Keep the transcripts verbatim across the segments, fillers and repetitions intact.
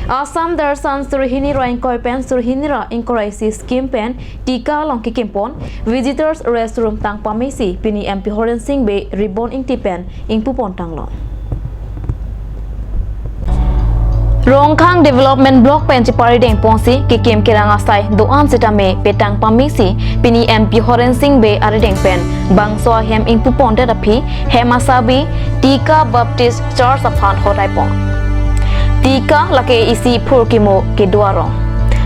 Assam Darshan suri hini ra ingkoi pen suri hini ra ingkoi ra isi scheme pen tika along kekim pon, visitors restroom tang pamesi pini M P Horen Sing Bey ribbon ingti pen ingpu pon tanglo. Rongkhang Development Block pen chepari deng ponsi kekim kerang asai do-an sitame petang pamesi pini M P Horen Sing Bey arideng pen bangso ahem ingpu pondet aphi hem asabi Tika Baptist Church aphan hodai pon. Tika lake isi phurkimo kedo arong.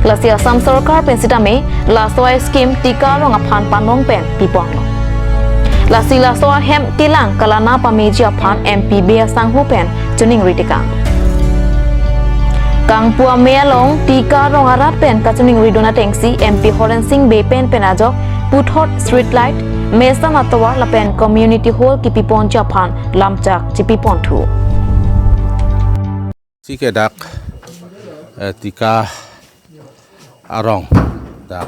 Lasi Assam Sorkar pen sitame laso a-scheme tika arong aphan panong pen pipon lo. Lasi laso ahem kelang kalana pameji aphan M P Bey asangho pen choningri tekang. Kangpu amei along tika arong arat pen kachoningri dun atengsi M P Horen Sing Bey pen pen ajok puthot street light, mesan atovar lapen community hall kepi ponji aphan lamchak chepi ponthu. Si ke dak, eh, tika arong dak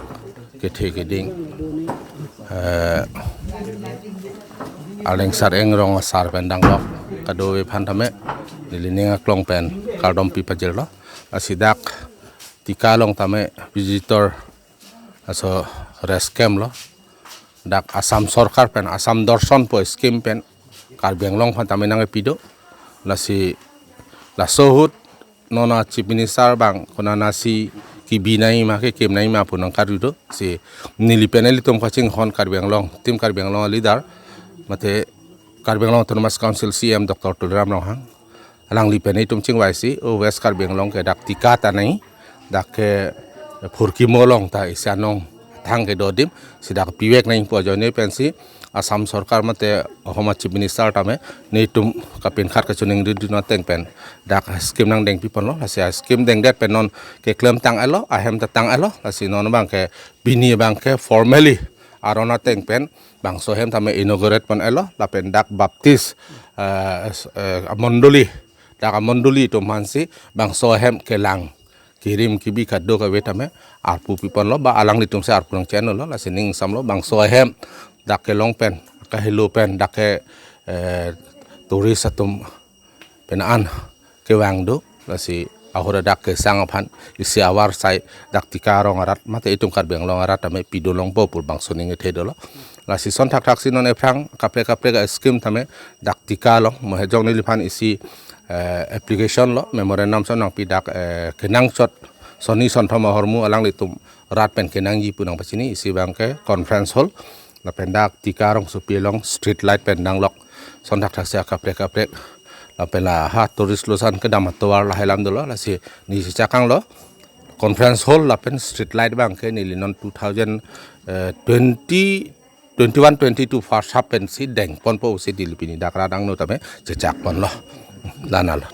kethe keding, eh, Aleng Sareng Rong asar pen danglok kadokave aphan tame neli ning aklong pen kardom pi pajirlo. Lasi dak tika along tame visitor aso rest camp lo. Dak Assam Sorkar pen, Assam Darshan pu scheme pen Karbi Anglong aphan tame nangkepi do. Lasi laso ahut non a-Chief Minister abang konatsi kebi nangji ma kekim nangji ma pu nangkarju do. Si neli pen ilitum kachinghon Karbi Anglong, Team Karbi Anglong a-leader, mate Karbi Anglong Autonomous Council C E M Doctor Tuliram Ronghang, alangli pen itum chingvaisi, o West Karbi Anglong ke dak tika ta nangji, dak ke phurkimo along ta isi anong thang kedo adim, si dak pivek nangji pu ajoine pensi Assam Sorkar mate ahoma Chief Minister tame netum kapinkhat kachoningri dun ateng pen dak scheme nangdengpi ponlo. Lasi a-scheme dengdet pen non keklem tang-etlo, ahem ta tang-etlo. Lasi non abang ke pini abang ke formally aron ateng pen bangso ahem tame inaugurate pon-etlo, lapen dak Baptist, eh, s-, eh, amondoli, dak amondoli atum aphansi bangso ahem kelang, kirim kibi kadokave tame arpu pi ponlo, ba alanglitum si arpu nangchenlo. Lasi ning samlo bangso ahem dak kelong pen, kahelo pen dak ke, eh, tourist atum pen an kevang do. Lasi ahut dak kesang aphan isi avarsai dak tika arong arat mate itum Karbi Anglong arat tame pidun longpo pu bangso ning kethe dolo. Lasi son thakthak si non ephrang kaprek kaprek a-scheme tame dak tika along, mo hejong neliphan isi, eh, application lo, memorandum son nangpi dak, eh, kenangchot sonni sonthom ahormu alanglitum rat pen kenangji pu nangpachini. Isi abang ke conference hall, lapen dak tika arongsopi along street light pen danglok, son thakthak si akaprek kaprek, lapen la ha tourist losan kedam atovar lahai alam dolo. Lasi neli chechak tanglo, conference hall lapen street light abang ke neli non two thousand, eh, twenty, twenty-one twenty-two first half pensi deng ponpo pusi neli pini dak rat angno tame chechak ponlo. La-anlo.